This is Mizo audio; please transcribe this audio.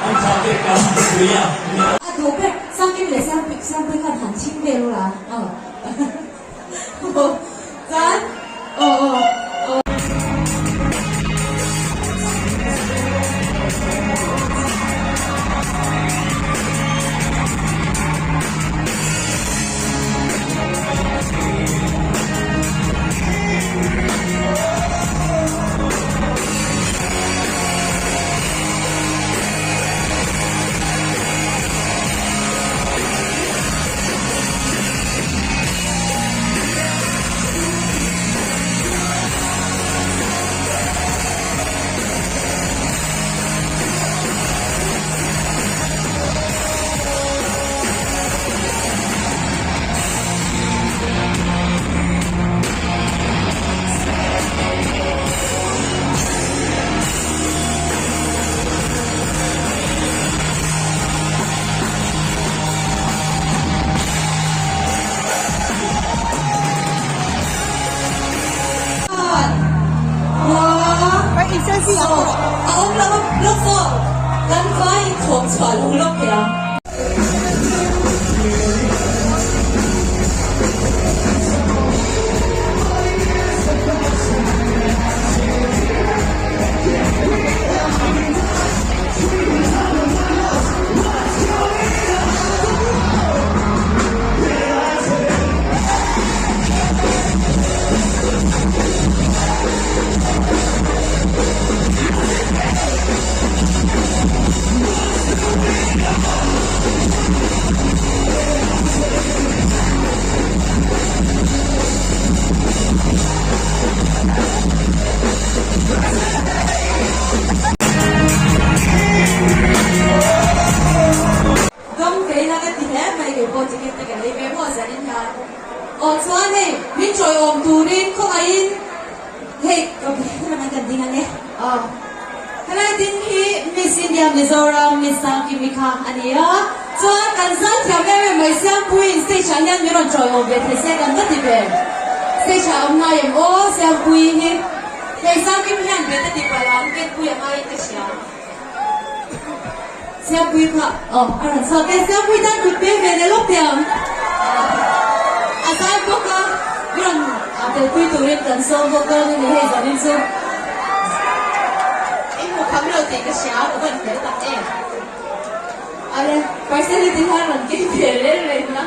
A duh ber Sangkim leh Sangpui khan han chhing vel ula aw chuan aw aw aw. A awm lo lawk aw, kan vai thawm chhuah lung lawk thei ang. Gam kei la ka ti hle mai kei pawh ticket te ka lei ve maw zanin hian aw chuan hei min tawiawm turin khawngaihin hei ka lam an kan ding ang e aw helai ding hi Miss India Mizoram Miss Sangkimi kha a ni a chuan kan zai thiam em em mai Siampuiin stage ah hian min rawn tawiawm ve thei se kan va ti ve stage ah awm ngai em aw Siampuii hi hei Sangkimi hian bet a ti palh ang bet pui a ngaiin ka hria. Siampui kha aw a rawn chhuak e, Siampui tan kut peng ve leh lawk teh ang. A zai bawk a, i rawn telpui turin kan sawm bawk dawn a ni hei zanin chu. I hmu kham lo tih ka hria, ka van fel tak em. Ale, parcel hi ti hian rawn keng ve reng reng a.